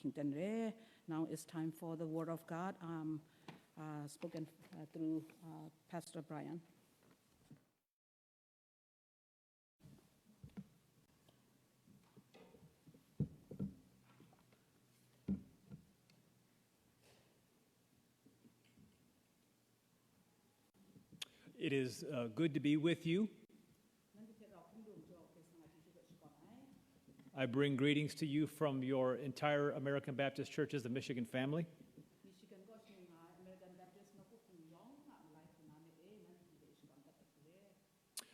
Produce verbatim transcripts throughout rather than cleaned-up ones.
Kington re. Now it's time for the word of God, um, uh, spoken uh, through uh, Pastor Brian. It is uh, good to be with you. I bring greetings to you from your entire American Baptist Churches of Michigan family.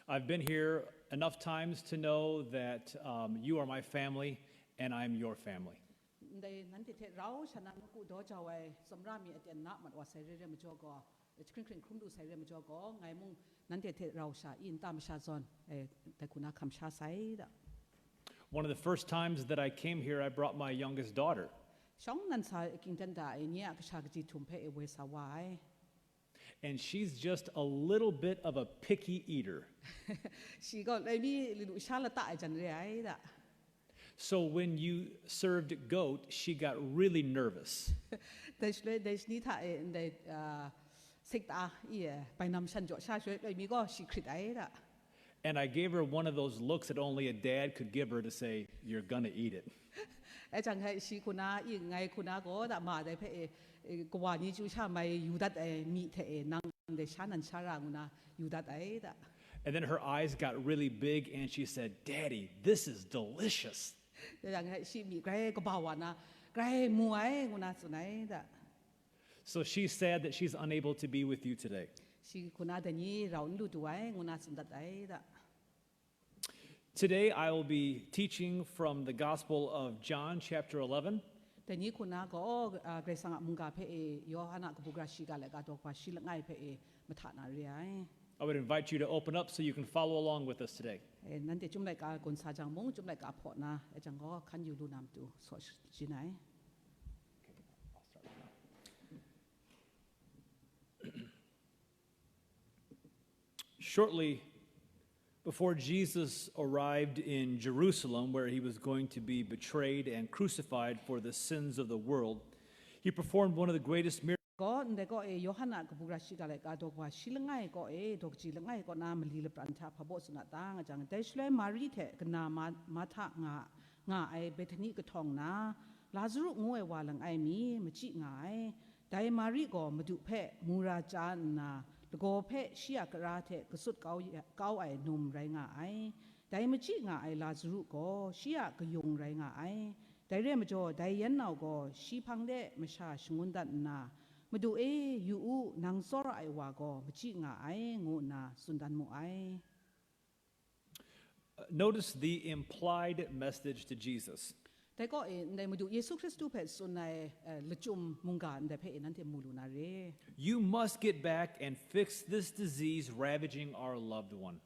I've been here enough times to know that um, you are my family and I'm your family. Ndai nanhte hte rau sha na nawku daw jau ai tsawmra mi aten na mat wa sai re re majaw gaw, hkring hkring hkrum lu sai re majaw gaw, ngai mung nanhte hte rau sha i nta masha zawn, eh, dai hku na hkam sha sai da. One of the first times that I came here, I brought my youngest daughter. Shawng nan sa Kington da ai nye a kasha kaji htum hpe e woi sa wa ai. And she's just a little bit of a picky eater. Shi gaw loi mi lu sha lata ai jan re ai da. So when you served goat, she got really nervous. Dai shaloi dai shani hta e ndai, ah, sekta i e bainam shan jaw sha shaloi loi mi gaw shi hkrit ai da. And I gave her one of those looks that only a dad could give her to say, "You're gonna eat it." Ai jang hai shi hku na i ngai hku na gaw da ma dai hpe e, e, kawa ni chyu sha mai yu dat ai mi hte e nang ndai sha nan sha ra ngu na yu dat ai da. And then her eyes got really big and she said, "Daddy, this is delicious." Dai jang hai shi mi grai kaba wa na, grai mu ai ngu na tsun ai da. So she's sad that she's unable to be with you today. Shi hku na dai ni rau n lu du ai ngu na tsun dat ai da. Today I will be teaching from the Gospel of John, chapter eleven. Dai ni hku na gaw, ah, Karai Kasang a mungga hpe e, Yawhan a kabu gara shiga laika daw kaba shi langai hpe e, mahta na re ai. I would invite you to open up so you can follow along with us today. E, nanhte Chyum laika gun sa jang mung, Chyum laika hpaw na, e jang gaw, hkan yu lu na matu, saw sh-, jin ai. Shortly before Jesus arrived in Jerusalem, where he was going to be betrayed and crucified for the sins of the world, he performed one of the greatest miracles. Gaw, ndai gaw e, Yawhan a kabu gara shiga laika daw kaba shi langai gaw e, daw kaji langai kaw na mali lapran hta hpa baw tsun a ta nga jang, dai shaloi Mari hte kana Ma-, Marhta nga, nga ai Bethani kahtawng na, Lazaru ngu ai wa langai mi, machyi nga ai. Dai Mari gaw Madu hpe mu ra chya nna, lagaw hpe shi a kara hte kasut kau ya, kau ai num rai nga ai. Dai machyi nga ai Lazaru gaw shi a kayung rai nga ai. Dai re ai majaw, dai yan nau gaw shi hpang de masha shangun dat nna, Madu e, yu u, nang tsawra ai wa gaw machyi nga ai, ngu nna tsun dan mu ai. Notice the implied message to Jesus. Dai gaw e, ndai Madu Yesu Hkristu hpe tsun ai, eh, lachyum mungga ndai hpe e nanhte mu lu na re. You must get back and fix this disease ravaging our loved one.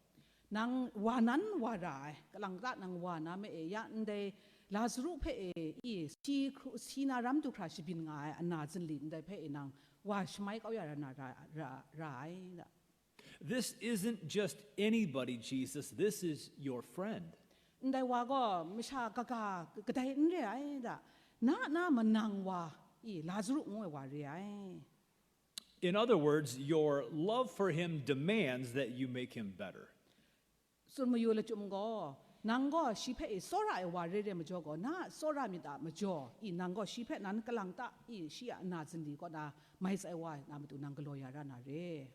Nang wa nan wa ra ai, kalang ta nang wa na me e, ya ndai Lazaru hpe e, i, si hkru, si na ram du hkra shabyin nga ai ana zinli ndai hpe e nang wa shamai kau ya ra na ra, ra, ra ai. This isn't just anybody, Jesus. This is your friend. Ndai wa gaw masha kaga kadai n re ai da, na na manang wa, i, Lazaru ngu ai wa re ai. In other words, your love for him demands that you make him better. Tsun mayu lachyum gaw, nang gaw shi hpe i tsawra ai wa re re majaw gaw, na a tsawra myit a majaw, i, nang gaw shi hpe nan kalang ta, i, shi a na zinli kaw na mai tsai wa ai na matu nang galaw ya ra na re.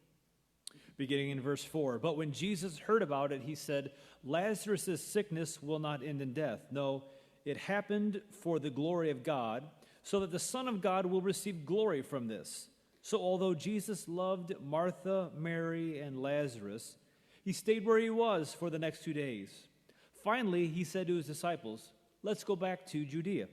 Beginning in verse four. But when Jesus heard about it, he said, "Lazarus' sickness will not end in death. No, it happened for the glory of God, so that the Son of God will receive glory from this." So, although Jesus loved Martha, Mary, and Lazarus, he stayed where he was for the next two days. Finally, he said to his disciples, "Let's go back to Judea."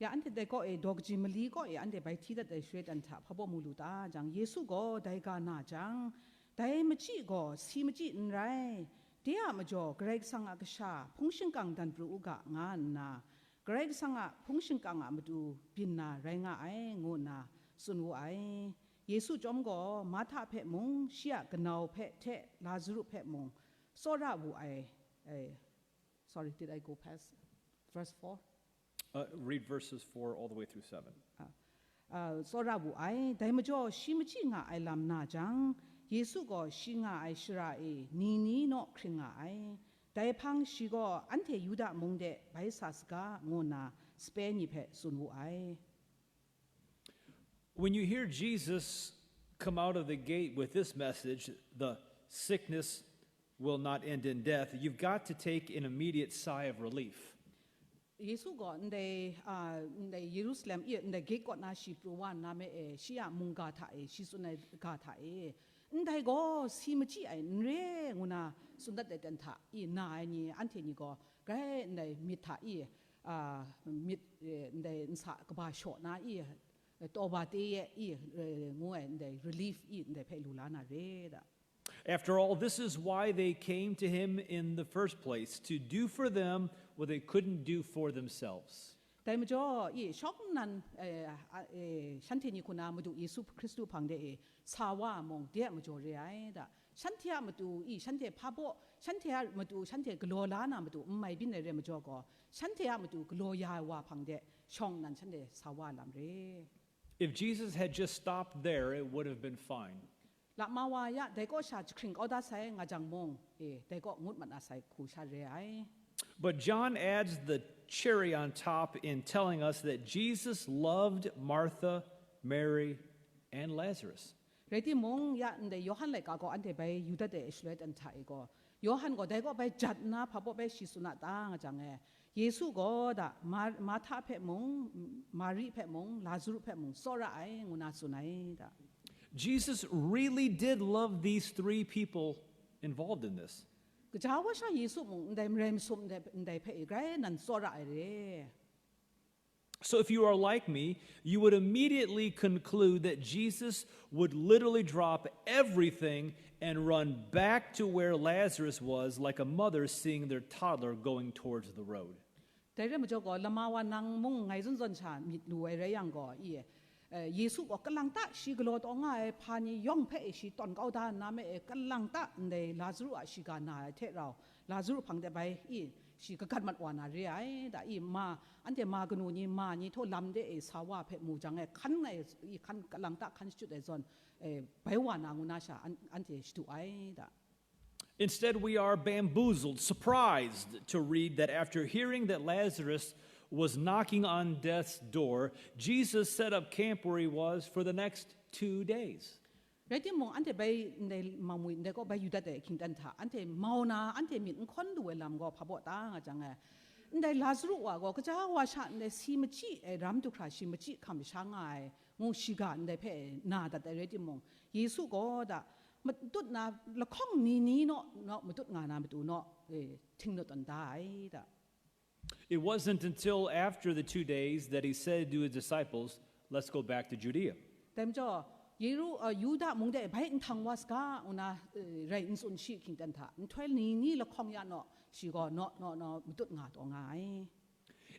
Ya anhte dai kaw e daw kaji mali kaw e anhte bai hti dat ai shaloi dan hta hpa baw mu lu ta jang, Yesu gaw dai ga na jang, dai machyi gaw si machyi n rai, de a majaw Karai Kasang a Kasha hpung shingkang dan pru u ga, nga nna, Karai Kasang a hpung shingkang a matu byin na rai nga ai, ngu nna tsun wu ai. Yesu chyawm gaw Marhta hpe mung, shi a kanau hpe hte Lazaru hpe mung tsawra wu ai. Sorry, did I go past verse four? Uh, read verses four all the way through seven. Uh, tsawra wu ai. Dai majaw shi machyi nga ai lam na jang, Yesu gaw shi nga ai shara e ni ni naw hkring nga ai. Dai hpang shi gaw anhte Yuda mung de bai sa saga, ngu nna sape ni hpe tsun wu ai. When you hear Jesus come out of the gate with this message, the sickness will not end in death, you've got to take an immediate sigh of relief. Yesu gaw ndai, ah, ndai Yerusalem e, ndai gate kaw na shi pru wa nna me e, shi a mungga hta e, shi tsun ai ga hta e, ndai gaw si machyi ai n re, ngu na tsun dat ai ten hta i na ai ni, anhte ni gaw grai ndai myit hta i, ah, myit, eh, ndai nsa kaba shaw na i, eh, tawba te ye i, eh, ngu ai ndai relief i ndai hpe lu la na re da. After all, this is why they came to him in the first place, to do for them what they couldn't do for themselves. Dai majaw i shawng nnan, eh, a, eh, shanhte ni hku na Madu Yesu Hkristu hpang de e sa wa mung, de a majaw re ai da. Shanhte a matu i shanhte hpa baw, shanhte a matu shanhte galaw la na matu n mai byin ai re majaw gaw, shanhte a matu galaw ya ai wa hpang de shawng nnan shanhte sa wa lam re. If Jesus had just stopped there, it would have been fine. Lama wa ya, dai kaw sha jahkring kau da sai nga jang mung, e, dai kaw ngut mat na sai hku sha re ai. But John adds the cherry on top in telling us that Jesus loved Martha, Mary, and Lazarus. Rai timung, ya ndai Yawhan laika gaw anhte bai yu dat ai shaloi ten hta e gaw, Yawhan gaw dai kaw bai jat nna hpa baw bai shi tsun a ta nga jang e, Yesu gaw da, Mar- Marhta hpe mung, Mari hpe mung, Lazaru hpe mung tsawra ai, ngu na tsun ai da. Jesus really did love these three people involved in this. Gaja wa sha Yesu mung ndai marai masum ndai, ndai hpe e grai nan tsawra ai re. So, if you are like me, you would immediately conclude that Jesus would literally drop everything and run back to where Lazarus was, like a mother seeing their toddler going towards the road. Dai re majaw gaw, lama wa nang mung ngai zawn zawn sha myit lu ai rai yang gaw, i, eh, Yesu gaw kalang ta shi galaw taw nga ai hpa ni yawng hpe e shi tawn kau da nna me e, kalang ta ndai Lazaru a shiga na ai hte rau, Lazaru hpang de bai i shi kagat mat wa na re ai, da i ma, anhte ma kanu ni, ma ni htaw lam de e sa wa hpe mu jang e, hkan ai, i hkan kalang ta hkan shachyut ai zawn, eh, bai wa na ngu na sha an- anhte shadu ai da. Instead, we are bamboozled, surprised to read that after hearing that Lazarus was knocking on death's door, Jesus set up camp where he was for the next two days. Rai timung, anhte bai ndai mamwi ndai kaw bai yu dat ai hkying tan hta, anhte mau na, anhte myit n hkawn lu ai lam gaw hpa baw ta nga jang e, ndai Lazaru wa gaw kaja wa sha ndai si machyi ai ram du hkra shi machyi hkam sha nga ai, ngu shiga ndai hpe na dat ai rai timung, Yesu gaw da, matut na lahkawng ni ni naw naw matut nga na matu naw, eh, hting naw tawn da ai da. It wasn't until after the two days that he said to his disciples, "Let's go back to Judea." Dai majaw, Yeru, uh, Yuda mung de bai nhtang wa saga, ngu na, eh, rai n tsun shi hkying tan hta, nhtoi ni ni lahkawng ya naw, shi gaw naw naw naw matut nga taw nga ai.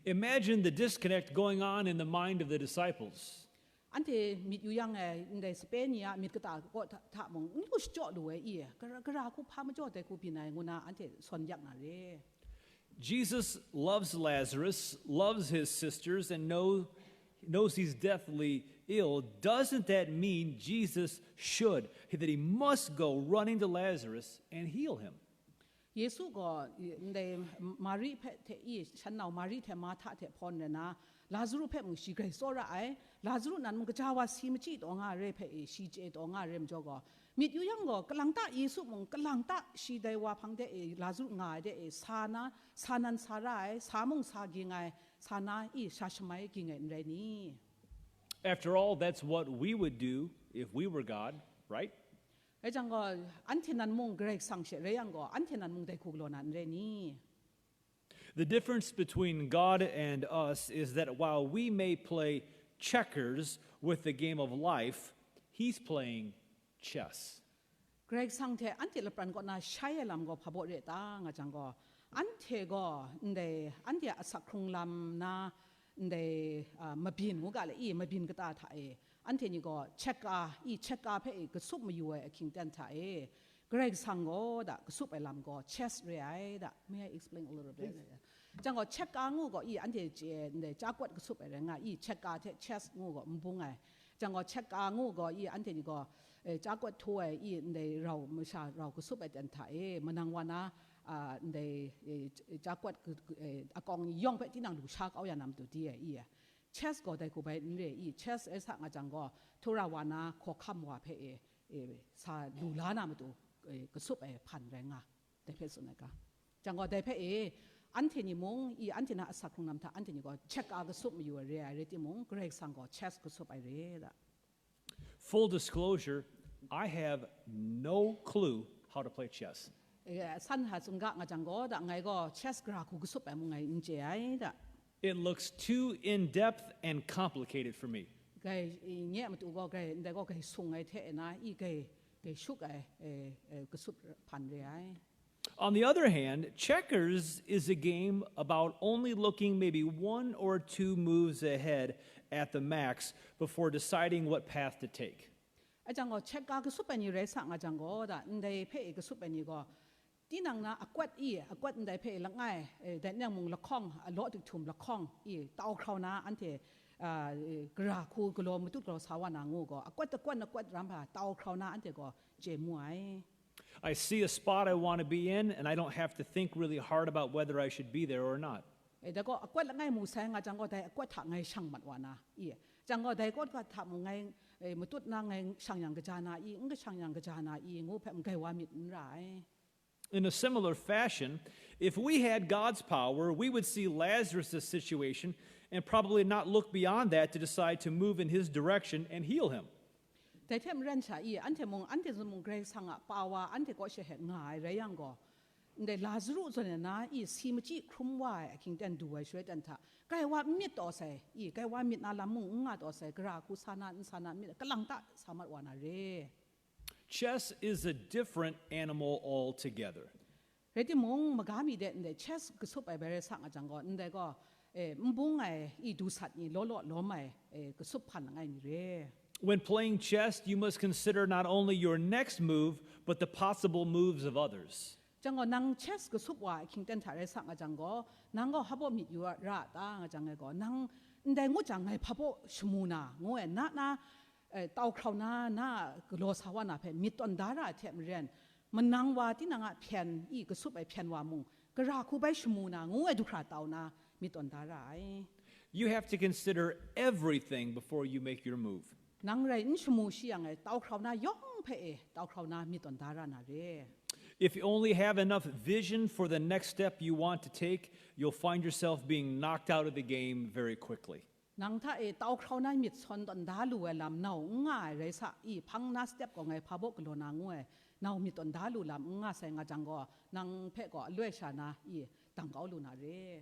Imagine the disconnect going on in the mind of the disciples. Anhte myit yu yang e, ndai sape ni a myit kata kaw hta, hta mung, n lu shachyaw lu ai i, gara, gara hku hpa majaw dai hku byin ai, ngu na anhte sawn yak na re. Jesus loves Lazarus, loves his sisters, and know, knows he's deathly ill. Doesn't that mean Jesus should, that he must go running to Lazarus and heal him? Yesu gaw, i, ndai Mari hpe hte i, shan nau Mari hte Marhta hte hpawn rai na, Lazaru hpe mung shi grai tsawra ai, Lazaru nan mung kaja wa si machyi taw nga re hpe i, shi chye taw nga re majaw gaw, myit yu yang gaw, kalang ta Yesu mung, kalang ta shi dai wa hpang de e, Lazaru nga ai de e, sa na, sa nan sa ra ai, sa mung sa ging ai, sa na i, sha shamai ging ai n rai ni? After all, that's what we would do if we were God, right? Rai jang gaw, anhte nan mung Karai Kasang she rai yang gaw, anhte nan mung dai hku galaw na n rai ni? The difference between God and us is that while we may play checkers with the game of life, he's playing chess. Karai Kasang hte anhte lapran kaw na shai ai lam gaw hpa baw re ta nga jang gaw, anhte gaw ndai, anhte a asak hkrung lam na, ndai, ah, mabyin ngu ga le i, mabyin kata hta e, anhte ni gaw checker, i checker hpe i kasup mayu ai ahkying ten hta e, Karai Kasang gaw da kasup ai lam gaw chess re ai da. May I explain a little bit? Jang gaw, check ka ngu gaw i anhte chye ndai chakawt kasup ai rai nga i, check ka hte chess ngu gaw n bung ai. Jang gaw, check ka ngu gaw i anhte ni gaw, eh, chakawt htu ai i ndai rau, masha rau kasup ai ten hta e, manang wa na, ah, ndai, eh, chakawt ka-, ka-, eh, akawng ni yawng hpe tinang lu sha kau ya na matu di ai i, chess gaw dai hku bai n re i, chess rai sa nga jang gaw, htura wa na hkawhkam wa hpe e, e, sa lu la na matu, e, kasup ai hpan rai nga, dai hpe tsun ai ga. Jang gaw, dai hpe e, anhte ni mung, i anhte na asak hkrung lam hta, anhte ni gaw check ka kasup mayu ai re ai rai timung, Karai Kasang gaw chess kasup ai re da. Full disclosure, I have no clue how to play chess. E, san ha tsun ga nga jang gaw, da ngai gaw chess gara hku kasup ai mung ngai n chye ai da. It looks too in depth and complicated for me. Gai, e, nye matu gaw gai, ndai gaw gai sung ai hte na, i gai, gai shuk ai, e, e, kasup hpan re ai. On the other hand, checkers is a game about only looking maybe one or two moves ahead at the max before deciding what path to take. A jang gaw, check ka kasup ai ni rai sa nga jang gaw, da, ndai hpe e kasup ai ni gaw, tinang na akwat i, akwat ndai hpe e langai, e, dai nang mung lahkawng, a law dik htum lahkawng i, tau hkrau na anhte, a, e, gara hku galaw matut galaw sa wa na ngu gaw, akwat akwat akwat ram hpa tau hkrau na anhte gaw chye mu ai. I see a spot I want to be in, and I don't have to think really hard about whether I should be there or not. E, dai gaw, akwat langai mu sai nga jang gaw, dai akwat hta ngai shang mat wa na, i, jang gaw, dai akwat hta mung ngai, e, matut na ngai shang yang kaja na i, n kashang yang kaja na i, ngu hpe mgai wa myit n ra ai. In a similar fashion, if we had God's power, we would see Lazarus' situation and probably not look beyond that to decide to move in his direction and heal him. Dai hte maren sha i, anhte mung, anhte zawn mung Karai Kasang a power anhte kaw she hte nga ai rai yang gaw, ndai Lazaru zawn e na i, si machyi hkrum wa ai ahkying ten du ai shaloi ten hta, grai wa n myit taw sai, i, grai wa myit na lam mung n nga taw sai, gara hku sa na, n sa na, n myit, kalang ta sa mat wa na re. Chess is a different animal altogether. Rai timung, maga mi de ndai chess kasup ai bai rai sa nga jang gaw, ndai gaw, e, n bung ai i du sat ni law law lawm ai, e, kasup hpan langai mi re. When playing chess, you must consider not only your next move, but the possible moves of others. Jang gaw, nang chess kasup wa ai hkying ten hta rai sa nga jang gaw, nang gaw hpa baw myit yu ra ta nga jang ai gaw, nang ndai ngut jang ngai hpa baw shamu na, ngu ai, na na, e, tau hkrau na, na galaw sa wa na hpe myit tawn da ra ai hte maren, manang wa tinang a hpyen i kasup ai hpyen wa mung, gara hku bai shamu na, ngu ai du hkra tau na, myit tawn da ra ai. You have to consider everything before you make your move. Nang rai n shamu shi yang e, tau hkrau na yawng hpe e, tau hkrau na myit tawn da ra na re. If you only have enough vision for the next step you want to take, you'll find yourself being knocked out of the game very quickly. Nang hta e tau hkrau na myit sawn tawn da lu ai lam nau n nga ai rai sa i, hpang na step gaw ngai hpa baw galaw na ngu ai, nau myit tawn da lu lam n nga sai nga jang gaw, nang hpe gaw aloi sha na i, dang kau lu na re.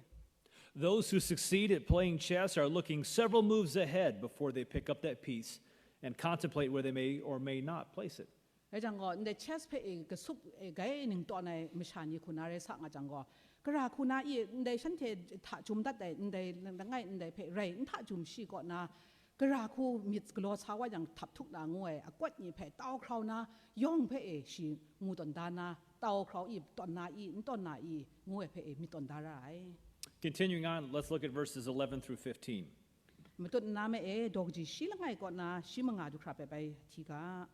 Those who succeed at playing chess are looking several moves ahead before they pick up that piece and contemplate where they may or may not place it. Rai jang gaw, ndai chess hpe e kasup e gai ning tawn ai masha ni hku na rai sa nga jang gaw, gara hku na i ndai shanhte hta jum dat ai, ndai langai ndai hpe rai n hta jum shi kaw na, gara hku myit galaw sa wa yang htap htuk na ngu ai akwat ni hpe tau hkrau na yawng hpe e shi ngu tawn da na, tau hkrau i tawn na i, n tawn na i, ngu ai hpe e myit tawn da ra ai. Continuing on, let's look at verses eleven through fifteen. Matut nna me e daw kaji shi langai kaw na shi manga du hkra pet bai hti ga.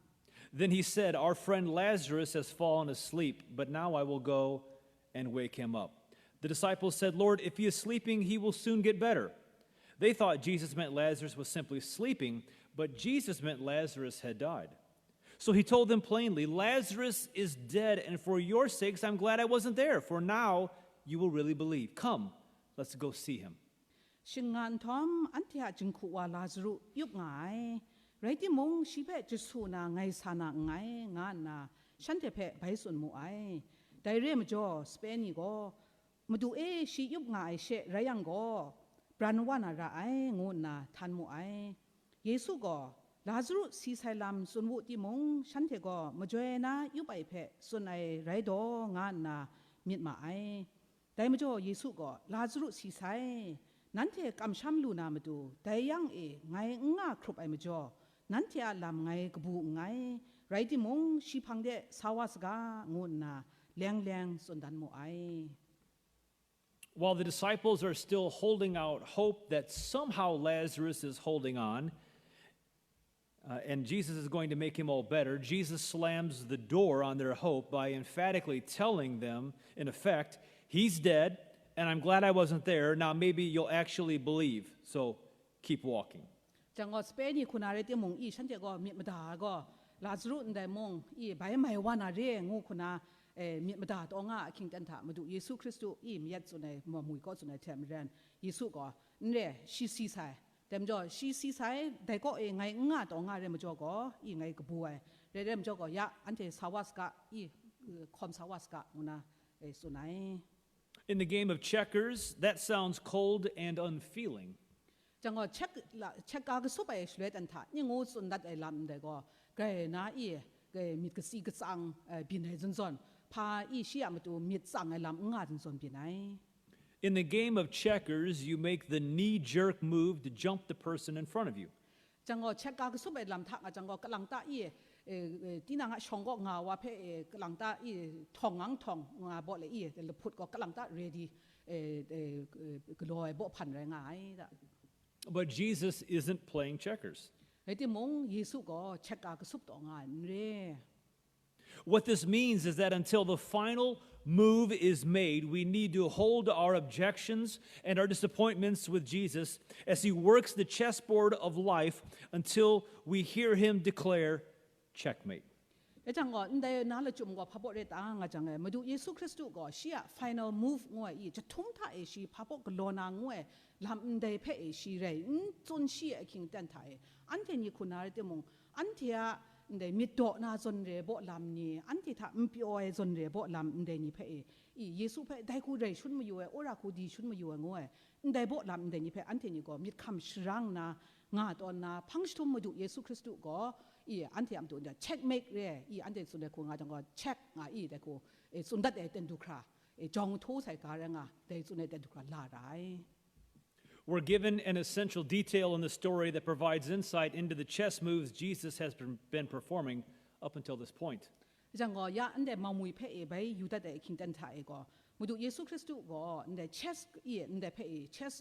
Then he said, "Our friend Lazarus has fallen asleep, but now I will go and wake him up." The disciples said, "Lord, if he is sleeping, he will soon get better." They thought Jesus meant Lazarus was simply sleeping, but Jesus meant Lazarus had died. So he told them plainly, "Lazarus is dead, and for your sakes I'm glad I wasn't there, for now you will really believe. Come, let's go see him." Shing nga nhtawm, anhte a jinghku wa Lazaru yup nga ai. Rai timung, shi hpe jasu na ngai sa na nngai, nga nna shanhte hpe bai tsun mu ai. Dai re ai majaw, sape ni gaw, "Madu e, shi yup nga ai she rai yang gaw, bran wa na ra ai," ngu nna htan mu ai. Yesu gaw, "Lazaru si sai lam tsun wu timung, shanhte gaw majoi na yup ai hpe tsun ai rai daw," nga nna myit ma ai. Dai majaw Yesu gaw, "Lazaru si sai, nanhte kamsham lu na matu, dai yang e ngai n nga hkrup ai majaw, nanhte a lam ngai kabu nngai, rai timung, shi hpang de sa wa saga," ngu nna leng leng tsun dan mu ai. While the disciples are still holding out hope that somehow Lazarus is holding on, uh, and Jesus is going to make him all better, Jesus slams the door on their hope by emphatically telling them, in effect, "He's dead, and I'm glad I wasn't there. Now maybe you'll actually believe. So keep walking." จังก็สเปนนี่คุณาเรติมงอีฉันเจก็มีมาดาก็ลาซารุนไดมงอีใบไม้วานาเรงูคุณาเอมีมาดาตองอ่ะคิงตันถามาดูเยซูคริสต์อีมียัดสุนัยมามุยก็สุนัยแถมเรนเยซูก็นเรชีซีไซเต็มจ่อชีซีไซแต่ก็เอไงง่าตองอ่ะเรมาจ่อก็อีไงกระบวยเรเรมจ่อก็ยะอันเทสาวัสกะอีคอมสาวัสกะมุนาเอสุนัย In the game of checkers, that sounds cold and unfeeling. จังก็เช็คละเช็คกากระสุบไอชเลตันทะนี่งูสุนดัดไอลำได้ก็ไกรนาอีไกรมิดกระซีกระซังเอ่อบินไอจนจนพาอีชียมาตูมิดสังไอลำง่าจนจนบินไอ In the game of checkers, you make the knee jerk move to jump the person in front of you. จังก็เช็คกากระสุบไอลำทักอ่ะจังก็กำลังตาอีเออเออที่นางอ่ะชองก็งาว่าเพเออกำลังตาอีทองงังทองงาบ่เลยอีแต่ละพุดก็กำลังตา ready เออเออเออกลอยบ่พันแรงงาย But Jesus isn't playing checkers. ไอ้ที่มงเยซูก็เช็คกากระสุบต่องานเร่ What this means is that until the final move is made, we need to hold our objections and our disappointments with Jesus as he works the chessboard of life until we hear him declare, "Checkmate." แล้วจังก็อันใดนั้นละจุ่มก็พระบทเรตางาจังไงมาดูเยซูคริสต์ก็เชีย final move งวยอีจะทุ่มท่าเอชีพระบทกลอนา งวยลำอันใดเพเอชีไรจุนชีคิงเต้นไทยอันเทนี่คุณนาเรติมงอันเทียอันใดมิดดอกนาจนเรโบลำนี่อันเทียถ้ามันปีออยจนเรโบลำอันใดนี่เพเออีเยซูเพได้คูไรชุนมาอยู่เอโอราคูดีชุนมาอยู่เองวยอันใดโบลำอันใดนี่เพอันเทนี่ก็มิดคำชรังนา งาตอนนาพังชทุมมาดูเยซูคริสต์ก็อีอันเทอัมตุนเดีย checkmate เรอีอันเทสุดเลยคูงาจังก็ check งาอีแต่คูเอสุนดัดเอเต็นดูคราเอจองทูใส่การงาแต่สุดในเต็นดูคราลาไร We're given an essential detail in the story that provides insight into the chess moves Jesus has been performing up until this point. จังก็ยะอันเดมามุยเพเอใบยูดาแต่คิงตันทาเอก็มาดูเยซูคริสต์ก็อันเด chess อีอันเดเพเอ chess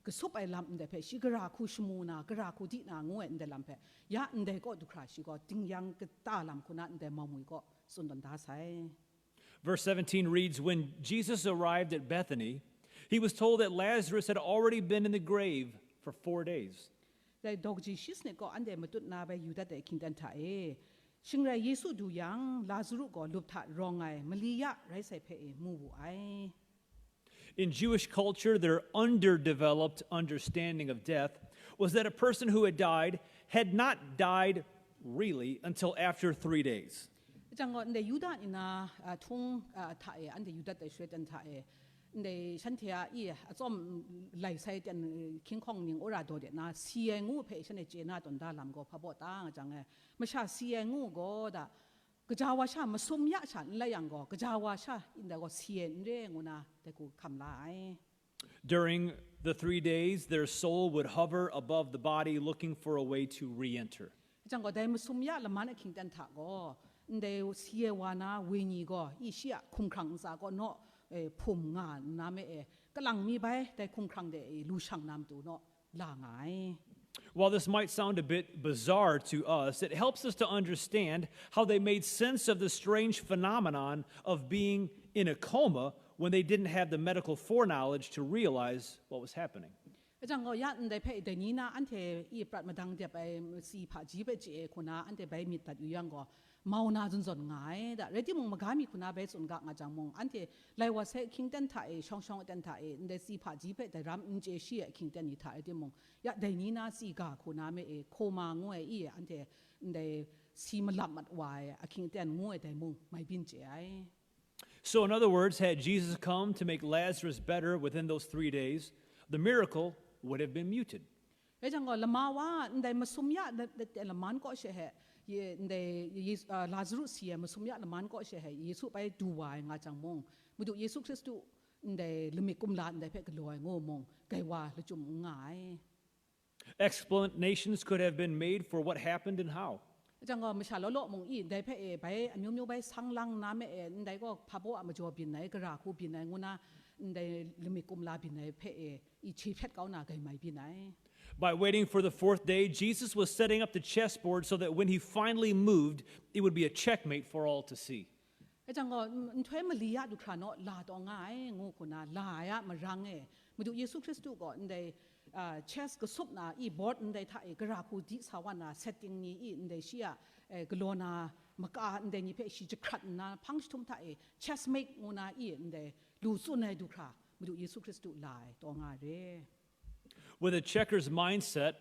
กระสุบไอลำอันเดเพชีกราคูชมูนากราคูดินางวยอันเดลำเพยะอันเดก็ดูคราชีก็ติงยังกตาลำคุณะอันเดมามุยก็สุนตันดาไซ Verse seventeen reads, "When Jesus arrived at Bethany, he was told that Lazarus had already been in the grave for four days." แต่ดอกจีชิสเนี่ยก็อันเดมาตุดนาไปอยู่แต่คิงตันทาเอชิงไรเยซูดูยังลาซารุก็ลุบทะรองไงมลียะไรใส่เพเอมูบูไอ In Jewish culture, their underdeveloped understanding of death was that a person who had died had not died really until after three days. จังก็อันเดยูดาอินาทุงทะเออันเดยูดาแต่ช่วยตันทะเออันเดฉันเทียอีอาจอมไหลไซเตนคิงคองนิงโอราโดเดนาเสียงูเพฉันเจนาตอนดาลำก็พะโบตางจังเอมาชาเสียงูก็ดา กระจาวาชามาซุมยะฉันละยังก็กระจาวาชาอินเดียก็เสียนเร่งนะแต่กูคำลาย During the three days, their soul would hover above the body looking for a way to re enter. จังก็ได้มาซุมยะละมันคิงตันทะก็ได้เสียวานาเวนีก็อีเชียคุมครังซาก็เนาะพุมงานนาเมเอกำลังมีใบได้คุมครังเดลูชังนามตูเนาะ la nga ai. While this might sound a bit bizarre to us, it helps us to understand how they made sense of the strange phenomenon of being in a coma when they didn't have the medical foreknowledge to realize what was happening. အကြောင်းကိုရန်တဲ့ဖဲ့ဒနီနာအန်ထေအီပရတ်မဒန်းတဲ့ပဲစီဖာကြီးပဲချေခုနာအန်ထေပဲမီတတ်ယူရန်ကို mau na zunzon nga ai da. Rai timung, maga mi hku na bai tsun ga nga jang mung, anhte lai wa sai hkying ten hta e, shawng shawng ten hta e, ndai si hpaji hpe dai ram n chye shi ai hkying ten ni hta rai timung, ya dai ni na si ga hku na me e, coma ngu ai i, anhte ndai si malap mat wa ai ahkying ten ngu ai dai mung, mai byin chye ai. So, in other words, had Jesus come to make Lazarus better within those three days, the miracle would have been muted. Rai jang gaw, lama wa ndai masum ya laman kaw she he, ndai Lazaru si ai masum ya laman kaw she he, Yesu bai du wa ai nga jang mung, Madu Yesu Hkristu ndai lamik kumla ndai hpe galaw ai ngu mung, gai wa lachyum n nga ai. Explanations could have been made for what happened and how. Rai jang gaw, masha law law mung i, ndai hpe e bai amyu myu bai sang lang na me e, ndai gaw hpa baw a majaw byin ai, gara hku byin ai ngu na, ndai lamik kumla byin ai hpe e, i hti hpyat kau na gai mai byin ai. By waiting for the fourth day, Jesus was setting up the chessboard so that when he finally moved, it would be a checkmate for all to see. Rai jang gaw, n-, nhtoi mali ya du hkra naw la taw nga ai, ngu hku na la ai a marang e, Madu Yesu Hkristu gaw ndai, ah, chess kasup na i board ndai hta e, gara hku di sa wa na setting ni i ndai shi a, eh, galaw na maka ndai ni hpe shi jahkrat nna, hpang jahtum hta e, checkmate ngu na i ndai lu tsun ai du hkra, Madu Yesu Hkristu la ai taw nga re. With a checker's mindset,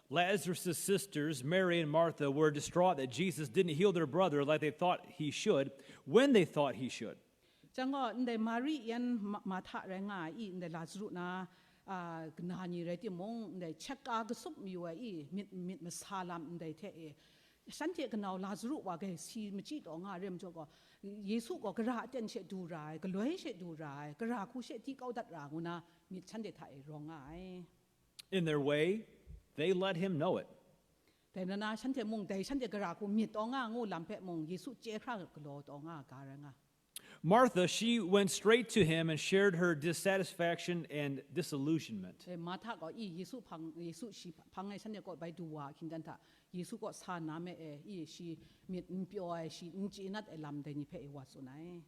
Lazarus' sisters, Mary and Martha, were distraught that Jesus didn't heal their brother like they thought he should, when they thought he should. Jang gaw, ndai Mari yan Ma-, Martha rai nga ai i, ndai Lazaru na, ah, kana ni rai timung, ndai check a kasup mayu ai i, myit, myit masa lam ndai hte e, shanhte kanau Lazaru wa gai si machyi taw nga ai re majaw gaw, Yesu gaw gara aten she du ra ai, galoi she du ra ai, gara hku she di kau dat ra ngu na myit shanhte hta e rawng nga ai. In their way, they let him know it. Dai na na shanhte mung, dai shanhte gara hku myit taw nga ngu lam hpe mung, Yesu chye hkra galaw taw nga ga rai nga. Martha, she went straight to him and shared her dissatisfaction and disillusionment. E, Martha gaw i Yesu hpang, Yesu shi hpang e shanhte kaw bai du wa hkying dan hta, Yesu kaw sa na me e, i shi myit n pyaw ai, shi n chye nat ai lam dai ni hpe i wa tsun ai.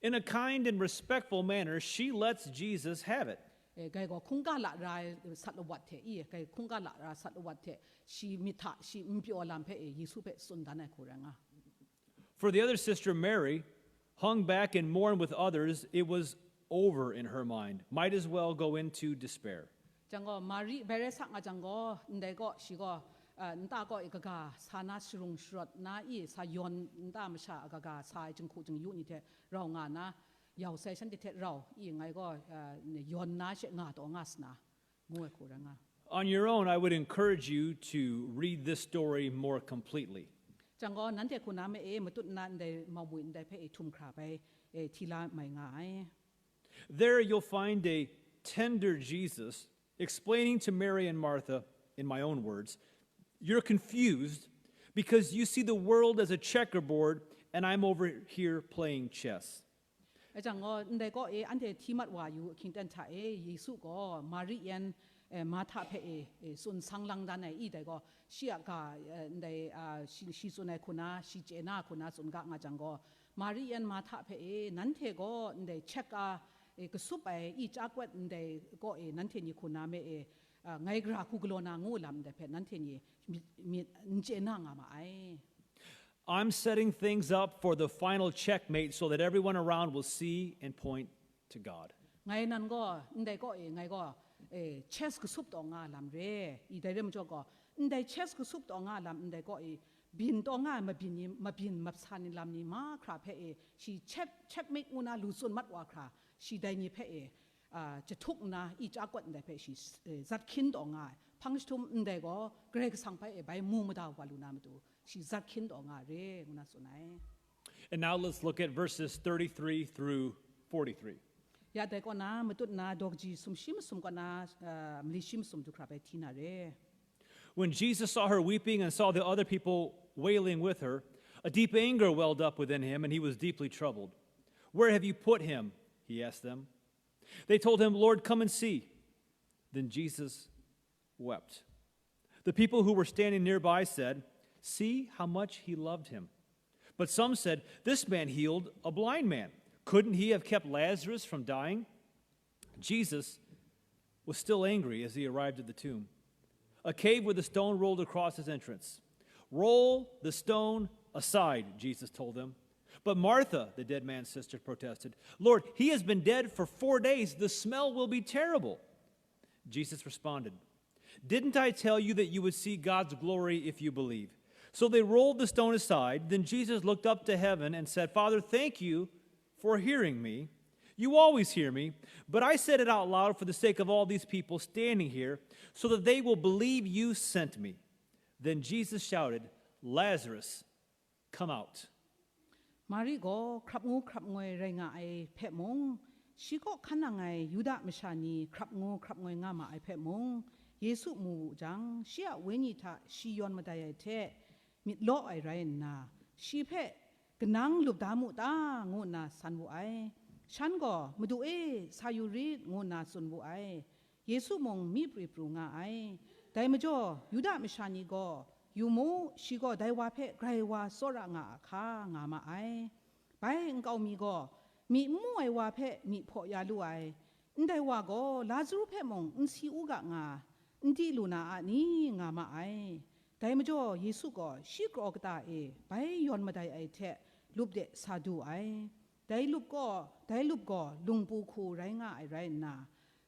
In a kind and respectful manner, she lets Jesus have it. E, gai gaw hkungga lara ai sat lawat hte, i gai hkungga lara sat lawat hte, shi myit hta shi n pyaw lam hpe e, Yesu hpe tsun dan ai hku rai nga. For the other sister, Mary, hung back and mourned with others, it was over in her mind. Might as well go into despair. Jang gaw, Mari bai rai sa nga jang gaw, ndai gaw, shi gaw, eh, nta kaw i kaga sa na sharung sharawt na i sa yawn nta masha a kaga sa ai jinghku jingyu ni hte rau nga na, yau sai shanhte hte rau i ngai gaw, eh, yawn na she nga taw nga sa na, ngu ai hku rai nga. On your own, I would encourage you to read this story more completely. Jang gaw, nanhte hku na me e, matut nna ndai maumwi ndai hpe e htum hkra bai e hti la mai nga ai. There you'll find a tender Jesus explaining to Mary and Martha, in my own words, "You're confused because you see the world as a checkerboard and I'm over here playing chess." Rai jang gaw, ndai kaw e anhte hti mat wa yu ahkying ten hta e, Yesu gaw Mari yan, eh, Martha hpe e, e, tsun sang lang dan ai i dai gaw, shi a ga, eh, ndai, ah, shi, shi tsun ai hku na, shi chye na hku na tsun ga nga jang gaw, Mari yan Martha hpe e, nanhte gaw ndai check a, e, kasup ai i chya kawat ndai kaw e, nanhte ni hku na me e, ah, ngai gara hku galaw na ngu lam ndai hpe nanhte ni myit, myit n chye na nga ma ai. I'm setting things up for the final checkmate so that everyone around will see and point to God. Ngai nan gaw, ndai kaw e, ngai gaw, eh, chess kasup taw nga lam re, i dai re majaw gaw, ndai chess kasup taw nga lam ndai kaw e, byin taw nga ai mabyin ni, mabyin mapsa ni lam ni mahkra hpe e, shi check, checkmate ngu na lu tsun mat wa hkra, shi dai ni hpe e, ah, jahtuk nna i chya kawat ndai hpe shi, eh, zat hkyin taw nga ai. Hpang jahtum ndai gaw, Karai Kasang hpe e bai mu mada wa lu na matu, shi zat hkyin taw nga re, ngu na tsun ai. And now let's look at verses thirty-three through forty-three. Ya dai kaw na, matut na daw kaji sumshi masum kaw na, ah, mali shi masum du hkra bai hti na re. When Jesus saw her weeping and saw the other people wailing with her, a deep anger welled up within him, and he was deeply troubled. "Where have you put him?" he asked them. They told him, "Lord, come and see." Then Jesus wept. The people who were standing nearby said, "See how much he loved him." But some said, "This man healed a blind man. Couldn't he have kept Lazarus from dying?" Jesus was still angry as he arrived at the tomb, a cave with a stone rolled across its entrance. "Roll the stone aside," Jesus told them. But Martha, the dead man's sister, protested, "Lord, he has been dead for four days. The smell will be terrible." Jesus responded, "Didn't I tell you that you would see God's glory if you believe?" So they rolled the stone aside. Then Jesus looked up to heaven and said, "Father, thank you for hearing me. You always hear me, but I said it out loud for the sake of all these people standing here, so that they will believe you sent me." Then Jesus shouted, "Lazarus, come out." Mari gaw hkrap ngu hkrap ngoi rai nga ai hpe mung, shi kaw hkan nang ai Yuda masha ni hkrap ngu hkrap ngoi nga ma ai hpe mung, Yesu mu wu jang, shi a wenyi hta shi yawn madai ai hte myit law ai rai nna, shi hpe, "Kanang lup da mu ta?" ngu nna san wu ai. Shan gaw, "Madu e, sa yu rit," ngu nna tsun wu ai. Yesu mung mi pri pru nga ai. Dai majaw, Yuda masha ni gaw, "Yu mu, shi gaw dai wa hpe grai wa tsawra nga a hka," nga ma ai. Bai nkau mi gaw, "Myi n mu ai wa hpe myi hpaw ya lu ai. Ndai wa gaw Lazaru hpe mung n si u ga nga, n di lu na a ni?" nga ma ai. Dai majaw, Yesu gaw shi kraw kata e bai yawn madai ai hte lup de sa du ai. Dai lup gaw, dai lup gaw lungpu hku rai nga ai rai nna,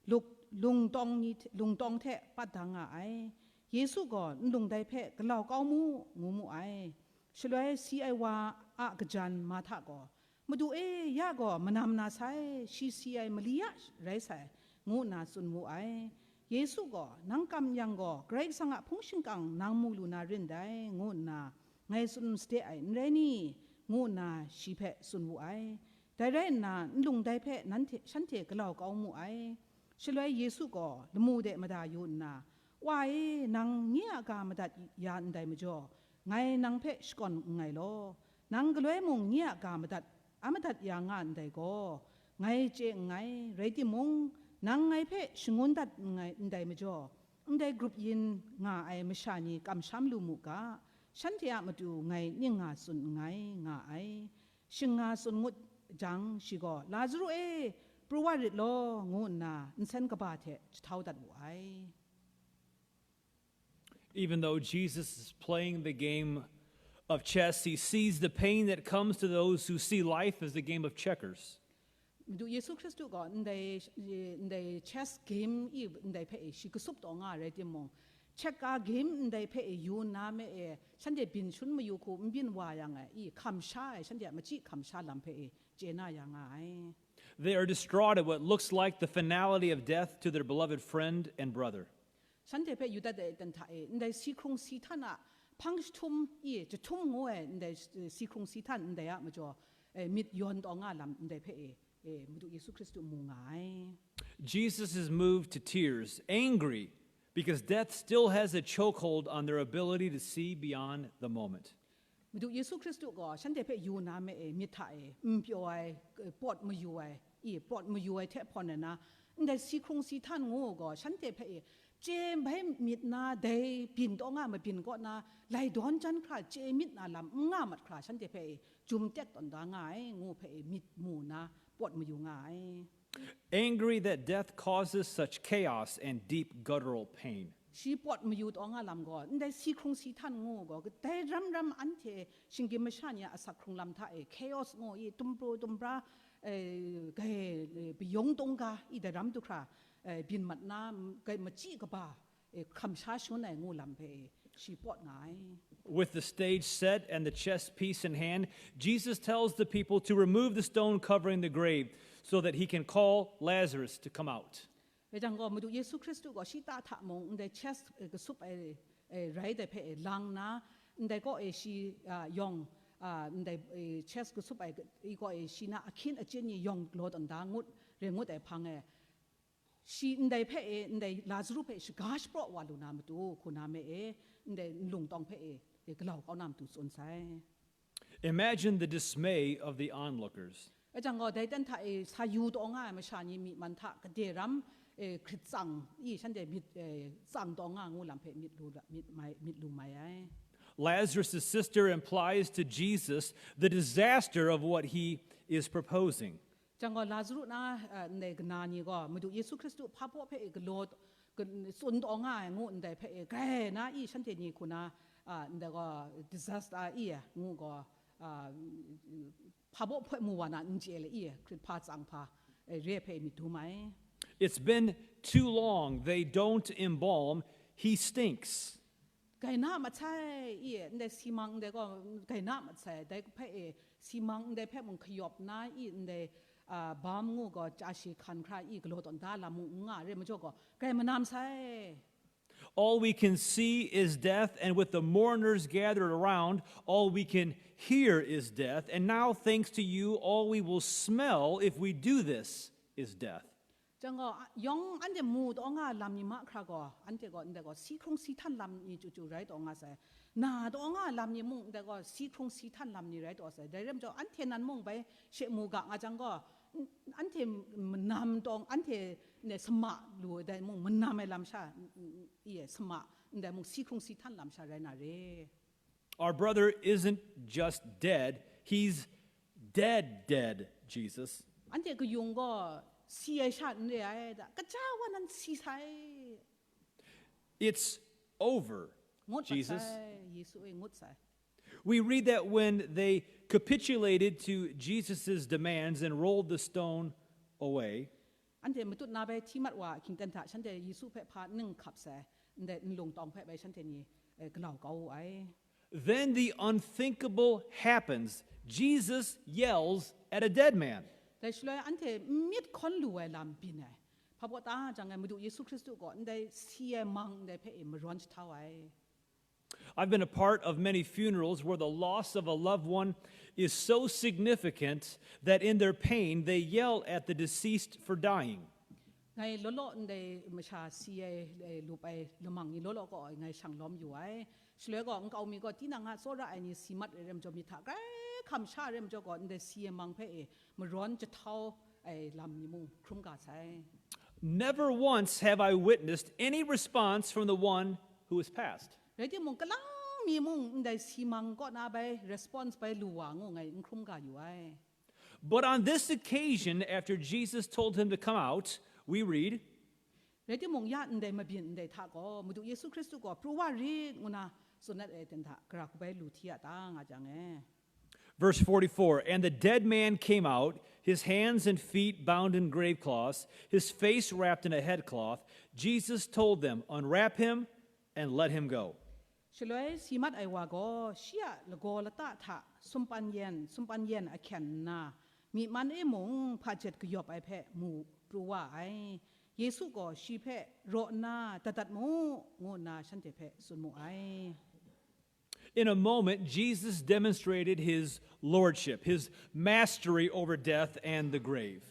luk-, lungtawng ni hte, lungtawng hte pat dang nga ai. Yesu gaw nlung dai hpe galau kau mu, ngu mu ai. Shaloi si ai wa a kajan Marhta gaw, "Madu e, ya gaw manam na sai, shi si ai mali ya rai sai," ngu nna tsun wu ai. Yesu gaw, "Nang kam yang gaw, Karai Kasang a hpung shingkang nang mu lu na rin dai," ngu nna ngai tsun sade ai, n rai ni? ngu nna shi hpe tsun wu ai. Dai rai nna, nlung dai hpe nanhte, shanhte galau kau mu ai. Shaloi Yesu gaw lamu de mada yu nna, "Wa e, nang nye a ga madat ya ndai majaw, ngai nang hpe shakawn nngai law, nang galoi mung nye a ga madat, a madat ya nga ndai gaw, ngai chye nngai, rai timung, nang ngai hpe shangun dat nngai, ndai majaw, ndai grup yin nga ai masha ni kamsham lu mu ga, shanhte a matu ngai ning nga tsun nngai," nga ai. Shing nga tsun ngut jang, shi gaw, "Lazaru e, pru wa rit law," ngu nna nsen kaba hte jahtau dat wu ai. Even though Jesus is playing the game of chess, he sees the pain that comes to those who see life as a game of checkers. Madu Yesu Hkristu gaw ndai, ndai chess game i ndai hpe e shi kasup taw nga rai timung, checker game ndai hpe e yu nna me e, shanhte byin shun mayu hku n byin wa yang e, i hkam sha ai, shanhte a machyi hkam sha lam hpe e chye na ya nga ai. They are distraught at what looks like the finality of death to their beloved friend and brother. Shanhte hpe yu dat ai aten hta e, ndai si hkrung si htan a hpang jahtum i, jahtum ngu ai ndai si hkrung si htan ndai a majaw, e, myit yawn taw nga lam ndai hpe e, e, Madu Yesu Hkristu mu nga ai. Jesus is moved to tears, angry, because death still has a chokehold on their ability to see beyond the moment. Madu Yesu Hkristu gaw shanhte hpe yu na me e, myit hta e, n pyaw ai, e, pawt mayu ai, i, pawt mayu ai hte hpawn ai na, ndai si hkrung si htan ngu gaw shanhte hpe e, chye bai myit na, dai byin taw nga mabyin kaw na, lai dawn jan hkra chye myit na lam n nga mat hkra shanhte hpe e, jum tek tawn da nga ai, ngu hpe e, myit mu na, pawt mayu nga ai. Angry that death causes such chaos and deep guttural pain. Shi pawt mayu taw nga lam gaw, ndai si hkrung si htan ngu gaw, kadai ram ram anhte shinggyim masha ni a asak hkrung lam hta e, chaos ngu i, tumpru tumpra, e, gai, e, bayawng tungga i, dai ram du hkra, e, byin mat na, m-, gai machyi kaba, e, hkam sha shangun ai ngu lam hpe, e, shi pawt nga ai. With the stage set and the chess piece in hand, Jesus tells the people to remove the stone covering the grave so that he can call Lazarus to come out. Rai jang gaw, Madu Yesu Hkristu gaw shi ta hta mung, ndai chess, e, kasup ai, e, rai dai hpe, e, lang na, ndai kaw e shi, a, yawng, a, ndai, e, chess kasup ai, i kaw e shi na ahkyin achyin ni yawng galaw tawn da ngut, re ngut ai hpang e, shi ndai hpe e, ndai Lazaru hpe shaga shapraw wa lu na matu, hku na me e, ndai nlung tawng hpe e, e, galau kau na matu tsun sai. Imagine the dismay of the onlookers. Rai jang gaw, dai ten hta e sa yu taw nga ai masha ni myi man hta gade ram, e, hkrit tsang i, shanhte myit, e, tsang taw nga ngu lam hpe myit lu la, myit mai, myit lu mai ai. Lazarus' sister implies to Jesus the disaster of what he is proposing. Jang gaw, Lazaru na, a, ndai kana ni gaw, Madu Yesu Hkristu hpa baw hpe e galaw, ga-, tsun taw nga ai ngu ndai hpe e, grai na i, shanhte ni hku na, a, ndai gaw disaster i, ngu gaw, a, hpa baw hpe mu wa na n chye le i, hkrit hpa tsang hpa, e, re hpe myit dum ai. It's been too long. They don't embalm. He stinks. Gai na masai i, ndai simang ndai gaw, gai na masai, dai hpe e, simang ndai hpe mung hkayawp na i, ndai, a, bam ngu gaw, chya shi hkan hkra i, galaw tawn da lam mung n nga re majaw gaw, gai manam sai. All we can see is death, and with the mourners gathered around, all we can hear is death. And now, thanks to you, all we will smell if we do this is death. Jang gaw, a, yawng anhte mu taw nga lam ni mahkra gaw, anhte gaw, ndai gaw, si hkrung si htan lam ni chyu chyu rai taw nga sai. Na taw nga lam ni mung, ndai gaw, si hkrung si htan lam ni rai taw sai. Dai rai majaw, anhte nan mung bai she mu ga nga jang gaw, Anhte manam tawng, anhte ne sama lu ai dai mung, manam ai lam sha, i e sama, ndai mung si hkrung si htan lam sha rai na re. Our brother isn't just dead, he's dead, dead, Jesus. Anhte kayung gaw si ai sha n re ai, da, kaja wa nan si sai. It's over, Ngut mat Jesus. Sai, Yesu e, ngut sai. We read that when they capitulated to Jesus' demands and rolled the stone away, Anhte matut na bai hti mat wa a hkingten hta shanhte Yesu hpe hpa ning hkap sai, ndai nlung tawng hpe bai shanhte ni, eh, galau kau wu ai. Then the unthinkable happens. Jesus yells at a dead man. Dai shaloi anhte n myit hkawn lu ai lam byin ai. Hpa baw ta jang ai Madu Yesu Hkristu gaw ndai si ai mang ndai hpe e marawn jahtau ai. I've been a part of many funerals where the loss of a loved one is so significant that in their pain they yell at the deceased for dying. Ngai law law ndai masha si ai, eh, lup ai lamang ni law law kaw ai ngai shang lawm yu ai. Shaloi gaw nkau mi gaw tinang a tsawra ai ni si mat ai rem jaw myit hta grai hkam sha ai rem jaw gaw ndai si ai mang hpe e marawn jahtau ai lam ni mung hkrum ga sai. Never once have I witnessed any response from the one who has passed. Rai timung, kalang mi mung ndai si mang kaw na bai response bai lu wa ngu ngai n hkrum ga yu ai. But on this occasion, after Jesus told him to come out, we read, Rai timung, ya ndai mabyin ndai hta gaw, Madu Yesu Hkristu gaw pru wa rit ngu na tsun dat ai ten hta, gara hku bai lu hti a ta nga jang e. Verse forty-four, "And the dead man came out, his hands and feet bound in grave cloths, his face wrapped in a head cloth. Jesus told them, 'Unwrap him and let him go.'" Shaloi si mat ai wa gaw, shi a lagaw lata hta sumpan yen, sumpan yen ahkyen nna, myi man e mung hpajet kayawp ai hpe mu pru wa ai. Yesu gaw shi hpe raw nna, dat dat mu, ngu nna shanhte hpe tsun mu ai. In a moment, Jesus demonstrated his lordship, his mastery over death and the grave.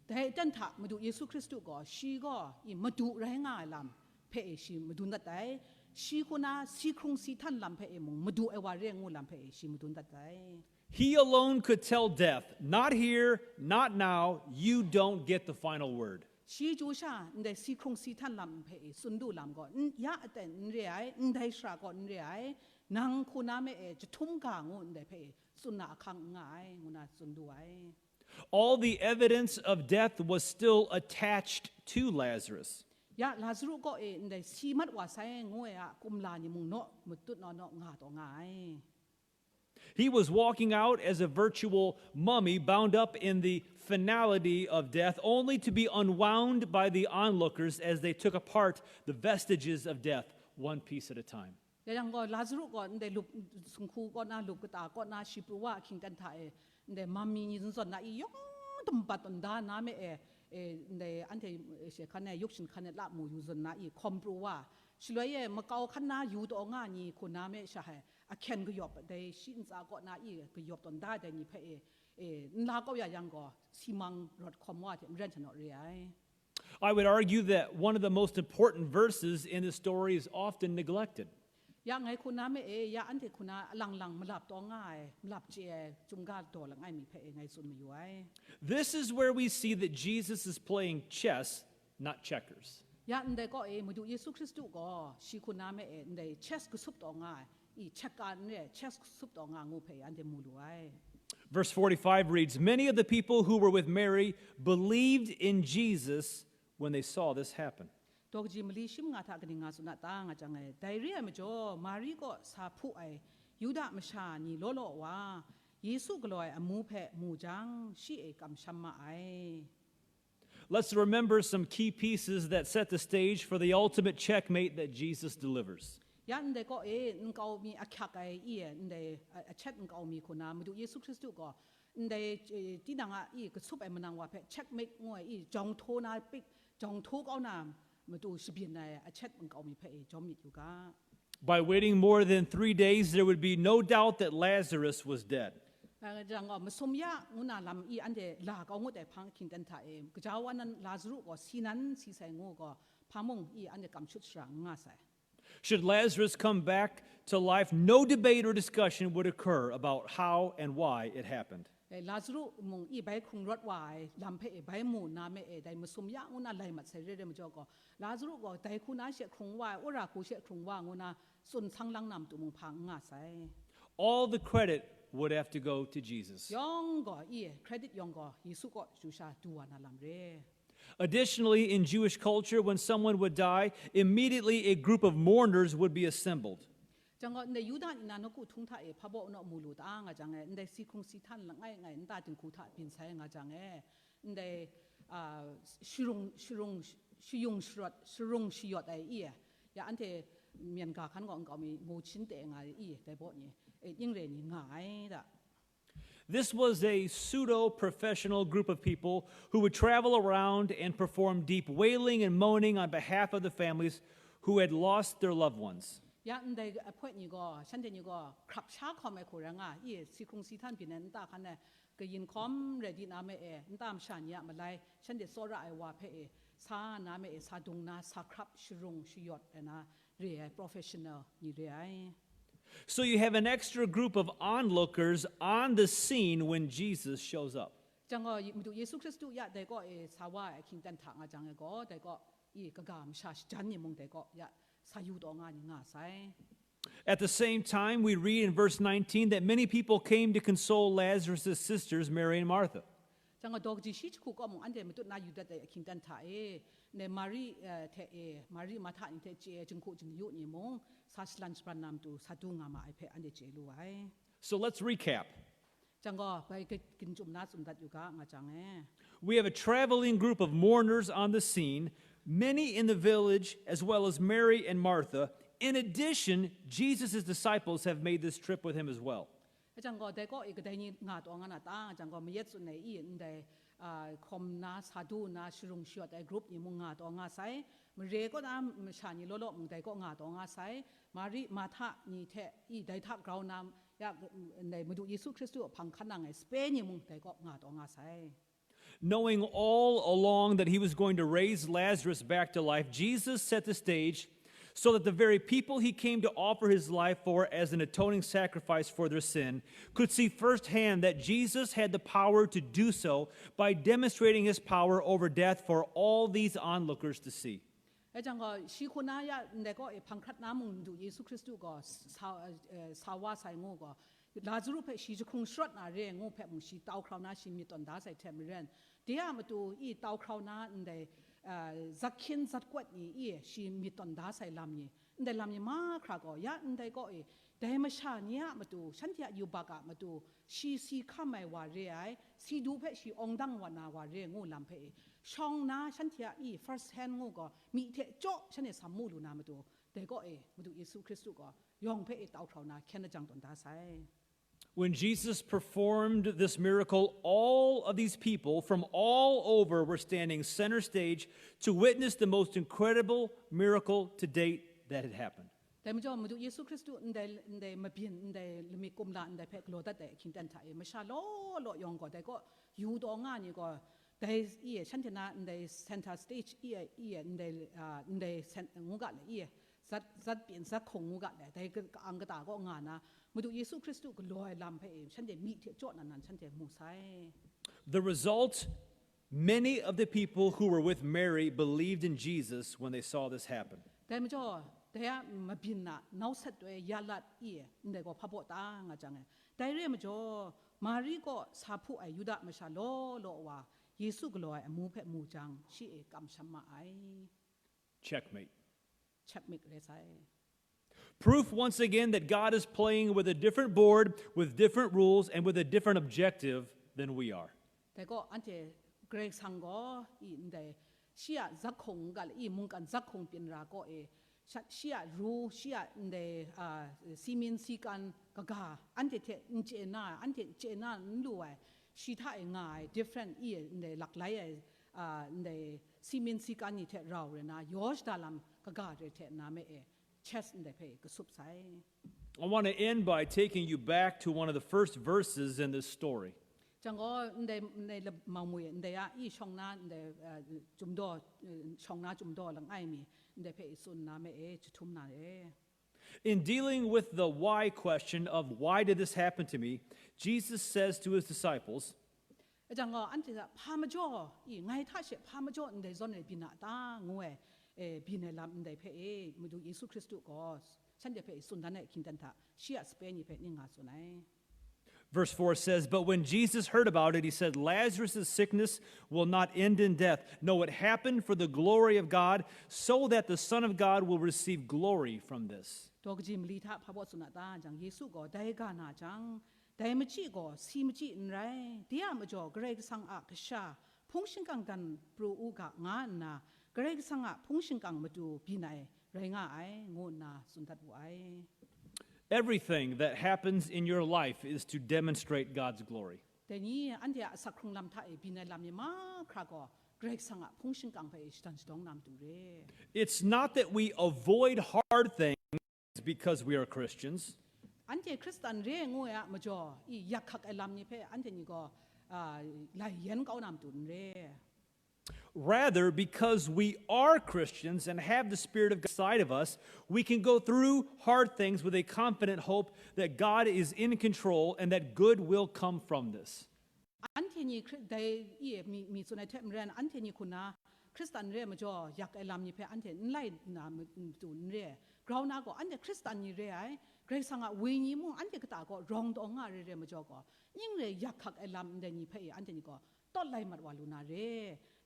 Dai aten hta Madu Yesu Hkristu gaw, shi gaw i madu rai nga ai lam hpe e shi madun dat ai. Shi hku na si hkrung si htan lam hpe e mung madu ai wa re ngu lam hpe e shi madun dat ai. He alone could tell death, "Not here, not now, you don't get the final word." Shi chyu sha ndai si hkrung si htan lam hpe e tsun du lam gaw, n-, ya aten n re ai, ndai shara gaw n re ai, nang hku na me e jahtum ga ngu ndai hpe e tsun na ahkang n nga ai, ngu na tsun du ai. All the evidence of death was still attached to Lazarus. Ya Lazaru kaw e ndai si mat wa sai ngu ai a kumla ni mung naw matut naw naw nga taw nga ai. He was walking out as a virtual mummy bound up in the finality of death, only to be unwound by the onlookers as they took apart the vestiges of death, one piece at a time. Dai yang gaw Lazaru gaw ndai lup, sumhku kaw na lup kata kaw na shi pru wa ahkying ten hta e, ndai mummy ni zawn zawn na i yawng tambat tawn da na me e, e, ndai anhte, e, she hkan e, yuk shin hkan e la mu yu zawn na i hkawm pru wa. Shaloi e makau hkan na yu taw nga ni hku na me sha hai, ahkyen kayawp dai shi ntsa kaw na i kayawp tawn da dai ni hpe e, e, nla kau ya yang gaw, simang rawt hkawm wa hte maren sha naw re ai. I would argue that one of the most important verses in the story is often neglected. Ya ngai hku na me e, ya anhte hku na alang lang malap taw nga ai, malap chye ai, chyum ga daw langai mi hpe e ngai tsun mayu ai. This is where we see that Jesus is playing chess, not checkers. Ya ndai kaw e, Madu Yesu Hkristu gaw, shi hku na me e, ndai chess kasup taw nga ai, i check ka n re, chess kasup taw nga ngu hpe anhte mu lu ai. Verse forty-five reads, "Many of the people who were with Mary believed in Jesus when they saw this happen." Daw kaji mali shi manga hta kaning nga tsun a ta nga jang e, dai re ai majaw, Mari kaw sa hpu ai Yuda masha ni law law wa, Yesu galaw ai amu hpe mu jang, shi e kamsham ma ai. Let's remember some key pieces that set the stage for the ultimate checkmate that Jesus delivers. Ya ndai kaw e, nkau mi ahkyak ai i e, ndai a, achet nkau mi hku na, Madu Yesu Hkristu gaw, ndai, eh, tinang a i kasup ai manang wa hpe checkmate ngu ai i, jawng htaw na pik, jawng htaw kau na matu shabyin ai achet nkau mi hpe e jawm myit yu ga. By waiting more than three days, there would be no doubt that Lazarus was dead. Nga jang gaw, masum ya ngu na lam i anhte la kau ngut ai hpang ahkying ten hta e, gaja wa nan Lazaru gaw si nan si sai ngu gaw, hpa mung i anhte kamshut shara n nga sai. Should Lazarus come back to life, no debate or discussion would occur about how and why it happened. E, Lazaro mung i bai hkrung rawt wa ai lam hpe e bai mu nna me e, dai masum ya ngu na lai mat sai re re majaw gaw, Lazaro gaw dai hku na she hkrung wa ai, wora hku she hkrung wa ngu na tsun sang lang na matu mung hpa n nga sai. All the credit would have to go to Jesus. Yawng gaw i credit yawng gaw Yesu kaw shu sha du wa na lam re. Additionally, in Jewish culture, when someone would die, immediately a group of mourners would be assembled. Jang gaw ndai Yuda ni na nawku htung hta e hpa baw naw mu lu ta nga jang e, ndai si hkrung si htan langai ngai nta dinghku hta byin sai nga jang e, ndai ah, shirung shirung shiyung sharut sharung shiyawt ai i e, ya anhte myen ga hkan gaw nkau mi mu hchin te nga ai i e, dai baw ni e, ning re ni nga ai da. This was a pseudo professional group of people who would travel around and perform deep wailing and moaning on behalf of the families who had lost their loved ones. Ya ndai ahpoi ni gaw, shanhte ni gaw hkrap sha hkawm ai hku rai nga, i si hkrung si htan byin ai nta hkan ai kayin hkawm rai di na me e, nta masha ni a malai, shanhte tsawra ai wa hpe e, sa na me e, sa dung na, sa hkrap sharung shayawt ai na re ai professional ni re ai. So you have an extra group of onlookers on the scene when Jesus shows up. Jang gaw, Madu Yesu Hkristu ya dai kaw e sa wa ai ahkying tan hta nga jang e gaw, dai kaw i kaga masha shajan ni mung dai kaw ya sa yu taw nga ni nga sai. At the same time, we read in verse nineteen that many people came to console Lazarus' sisters, Mary and Martha. Jang gaw, daw kaji shi jahku kaw mung anhte matut na yu dat ai ahkying tan hta e, ne Mari eh, hte e, Mari Marhta ni hte chye ai jinghku jingyu ni mung sa shalan shabran na matu sa du nga ma ai hpe anhte chye lu ai. So let's recap. Jang gaw, bai ka- ginchum na tsun dat yu ga nga jang e. We have a traveling group of mourners on the scene, many in the village, as well as Mary and Martha. In addition, Jesus' disciples have made this trip with him as well. Jang gaw, dai kaw i kadai ni nga taw nga na ta, jang gaw, mayat tsun ai i ndai ah, hkawm na, sa du na, sharung shayawt ai group ni mung nga taw nga sai. Mare kaw na masha ni law law mung dai kaw nga taw nga sai. Mari, Marhta ni hte i dai hta grau na, ya, ndai Madu Yesu Hkristu a hpang hkan nang ai sape ni mung dai kaw nga taw nga sai. Knowing all along that he was going to raise Lazarus back to life, Jesus set the stage so that the very people he came to offer his life for as an atoning sacrifice for their sin could see firsthand that Jesus had the power to do so by demonstrating his power over death for all these onlookers to see. Dai jang gaw, shi hku na ya ndai kaw e hpang hkrat na mung Madu Yesu Hkristu gaw sa, eh, sa wa sai ngu gaw, Lazaru hpe shi jahkrung sharawt na re ngu hpe mung shi tau hkrau na shi myit tawn da sai hte maren, de a matu i tau hkrau na ndai, eh, zat hkyin zat kawt ni i shi myit tawn da sai lam ni, ndai lam ni mahkra gaw, ya ndai kaw e, dai masha ni a matu, shanhte a yubak a matu, shi si hkam ai wa re ai, si du hpe shi awng dang wa na wa re ngu lam hpe e, shawng na shanhte a i first hand ngu gaw, myi hte chyaw shanhte sam mu lu na matu, dai kaw e, Madu Yesu Hkristu gaw, yawng hpe e tau hkrau na hkyen lajang tawn da sai. When Jesus performed this miracle, all of these people from all over were standing center stage to witness the most incredible miracle to date that had happened. Dai majaw, Madu Yesu Hkristu ndai, ndai mabyin, ndai lamik kumla, ndai hpe galaw dat ai ahkying aten hta e, masha law law yawng gaw, dai kaw yu taw nga ni gaw, dai i e, shanhte na ndai center stage i e, i e, ndai, ah, ndai cen-, ngu ga le, i e, zat, zat pyin, zat hkung ngu ga le, dai ka-, ka-ang kata kaw nga na, Madu Yesu Hkristu galaw ai lam hpe e, shanhte myi hte chyaw nan nan shanhte mu sai. The result, many of the people who were with Mary believed in Jesus when they saw this happen. Dai majaw, dai a mabyin a nau sat doi ya lat i e, ndai gaw hpa baw ta nga jang e. Dai re ai majaw, Mari kaw sa hpu ai Yuda masha law law wa, Yesu galaw ai amu hpe mu jang, shi e kamsham ma ai. Checkmate. Checkmate re sai. Proof once again that God is playing with a different board, with different rules, and with a different objective than we are. Dai gaw, anhte Karai Kasang gaw i ndai shi a zakhung ga le, i mungkan zakhung pyin ra gaw e, sha-, shi a ru, shi a ndai, ah, simin sikan kaga, anhte hte n chye na, anhte chye na n lu ai, shi hta e nga ai, different i ndai laklai ai, ah, ndai simin sikan ni hte rau re na, yaw shada lam kaga re hte na me e, chest ndai hpe kasup sai. I want to end by taking you back to one of the first verses in this story. Jang gaw, ndai, ndai lap mau mui, ndai a i shawng na, ndai, uh, jumdaw, uh, shawng na jumdaw langai mi, ndai hpe i tsun na me e, jahtum na e. In dealing with the why question of "Why did this happen to me?", Jesus says to his disciples, အကြောင်းက အန်တီက ဘာမကြော E, ငါ့ထက်ရှေ့ ဘာမကြော န်ဒဲဇွန် နေ ဘီနတာ ငိုးဝဲ အဲ ဘီနဲလမ် န်ဒဲဖဲ အဲ မဒူယေရှုခရစ်တုကို ဆန်ဒဲဖဲ စွန်ဒန် နဲ့ ခင်တန်ထ ရှီယစပဲ ညီ ဖဲ နင်းငါစွန် အဲ Verse four says, "But when Jesus heard about it, he said, 'Lazarus' sickness will not end in death. No, it happened for the glory of God, so that the Son of God will receive glory from this.'" ဒေါ်ကကြီးမလီထ ဖာဘော့စွန်နတာ အကြောင်း ယေရှုကို ဒဲဂါနာ အကြောင်း ဒဲမကြည့်ကို စီမကြည့် န်ရဲ ဒီယမကြော ဂရဲကဆန်အကရှာ ဖုံးရှင်ကင်တန် ပရူအူက ငါ န ဂရဲကဆန်အ ဖုံးရှင်ကင် မတူ ဘီနဲ ရဲ ငါ အဲ ငိုး န စွန်တတ် ဝူ အဲ Everything that happens in your life is to demonstrate God's glory. ဒဲ ညီ အန်တီ အစက်ခုံလမ်ထ အဲ ဘီနဲလမ် ညီ မခရ ကို ဂရဲကဆန်အ ဖုံးရှင်ကင် ဖဲ အဲ ရှတန်ရှတန် နမ်တူ ရဲ It's not that we avoid hard things because we are Christians. အန်တီ ခရစ်စတန် ရဲ ငိုးဝဲ အမကြော 이, ယက်ခက် အဲ လမ် ညီ ဖဲ အန်တီ ညီ ကို လႆယဲၼ် ကဝ် နမ်တူ ရဲ Rather, because we are Christians and have the Spirit of God inside of us, we can go through hard things with a confident hope that God is in control and that good will come from this. အန်တီ ညီ ခရစ် ဒဲ 이, မီ မီ စွန် အဲ ထက် မရန် အန်တီ ညီ ခုန ခရစ်စတန် ရဲ မကြော ယက် အဲ လမ် ညီ ဖဲ အန်တီ န လႆ န မတူ ရဲ ကရော န ကို အန်တီ ခရစ်စတန် ညီ ရဲ အဲ ဂရဲကဆန်အ ဝိညာဉ် မူ အန်တီ ကတ ကို ရောင် တ ငါ ရဲ ရဲ မကြော ကို နင်းရဲ ယက်ခက် အဲ လမ် န်ဒဲ ညီ ဖဲ အဲ အန်တီ ညီ ကို တွတ်လိုက်မှတ်ဝါလူနာရဲ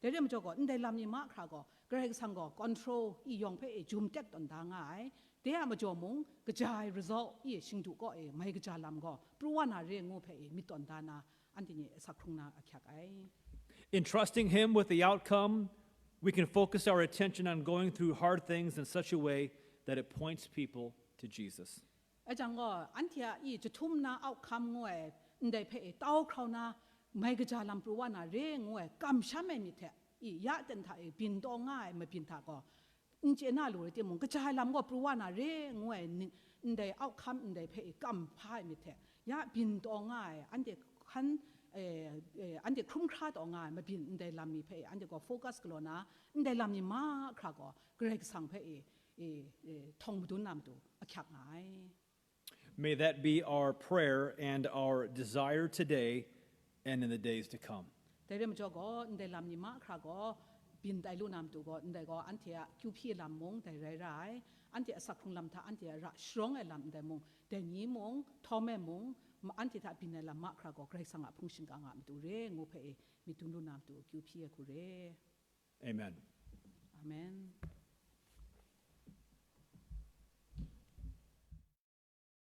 တဲရဲမကြော်ကော န်ဒဲလမ်ညီမးအခရာ်ကော ကရၢ်ကစၢ်က control အံႇယွင်ႈဖဲ အံၤ ယုမ်တဵတ် တွၼ်ႈတႃငါဢေႃႈ. တဲအမကြော်မုၢ် ကစၢ် result အံၤ ဢေႃႈ သင်တူဝ် ၵေႃႈ ဢေႃႈ မႆၵစၢ်လမ်ၵေႃႈ ပရူဝ်ႇဝႃႈၼႃႇ ရဲႁိုဝ် ငိုဝ်း ဖဲ အံၤ မီးတွၼ်ႈတႃၼႃႇ ဢၼ်တၼႆႉ သၢၵ်ႈၶုင်ႇၼႃႇ အခႅၵ်ႈဢေႃႈ။ In trusting Him with the outcome, we can focus our attention on going through hard things in such a way that it points people to Jesus. အၸင်ႇၵေႃႈ ဢၼ်ထႅင်ႈ အံၤ ယထုမ်ႇၼႃႇ outcome ငိုဝ်း ဢၼ်တႄႉ ဖဲ အံၤ တဝ်ၶဝ်ႈၼႃႇ မႆၵစၢ်လမ် ပရူဝ်ႇဝႃႈၼႃႇ ရဲႁိုဝ် ငိုဝ်း ၵမ်ႇသျၢမ်းမႄႈမီးထႅင်ႈ အံၤ ယႃႉတၼ်ႇထႃႇ အံၤ ပိၼ်ႇတေႃႇငၢႆႈ မပိၼ်ႇထႃႇၵေႃႈ ဢၼ်ၸေႇၼႃႇလူဝ်ႇ ရႄႇတႄႉမုၼ် ၵစၢ်လမ်ၵေႃႈ ပရူဝ်ႇဝႃႈၼႃႇ ရဲႁိုဝ် ငိုဝ်း ဢၼ်တႄႉ outcome ဢၼ်တႄႉ ဖဲ အံၤ ၵမ်ႇၽႃႇမီးထႅင်ႈ ယႃႉပိၼ်ႇတေႃႇငၢႆႈ ဢၼ်တႄႉ ၶၼ် ဢိူဝ်ႇ ဢိူဝ်ႇ ဢၼ်တႄႉ ၶုမ်ႇၶျႃႇတေႃႇငၢႆႈ မပိၼ်ႇ ဢၼ်တႄႉ လမ်မီး ဖဲ အံၤ ဢၼ်တႄႉၵေႃႈ focus ၵႃႈလူဝ်ႇၼႃႇ ဢၼ်တႄႉ လမ်မီးမႃး အခရာ်ၵေႃႈ ၵရႄႇၵသင်ႇ ဖဲ အံၤ ဢိူဝ်ႇ ဢိူဝ်ႇ ထွင်ႈမတုၼ်းၼမ်တူဝ် အခႅၵ်ႈငၢႆႈ။ May that be our prayer and our desire today and in the days to come. တႄႉတႄႉ မၸဝ်ႈၵေႃႈ ဢၼ်တႄႉ လမ်မီးမႃး အခရာ်ၵေႃႈ ပိၼ်ႇတႆႈလူၼမ်တူဝ်ၵေႃႈ ဢၼ်တႄႉၵေႃႈ ဢၼ်တႄႉ ၵျူဝ်းၽီႇလမ်မုၼ်း တႄႉရႆႇရႆႇ ဢၼ်တႄႉ သၢၵ်ႈၶုင်ႇလမ်ထႃႇ ဢၼ်တႄႉ ရႃႇသျွင်းဢႄႇလမ် ဢၼ်တႄႉမုၼ်း တႄႉမီးမုၼ်း ထီႇမႄႈမုၼ်း ဢၼ်တႄႉထႃႇ ပိၼ်ႇတႆႈလမ်မႃး အခရာ်ၵေႃႈ ၵရႄႇၵသင်ႇ ၽုင်းသၢင်ႇၵၢင်ႇ မီးတူဝ်ရႄႇ ငိုဝ်း ဖဲ မီးတူဝ်လူၼမ်တူဝ် ၵျူဝ်းၽီႇ ဢႃႇၵူႇရႄႇ။ Amen. Amen.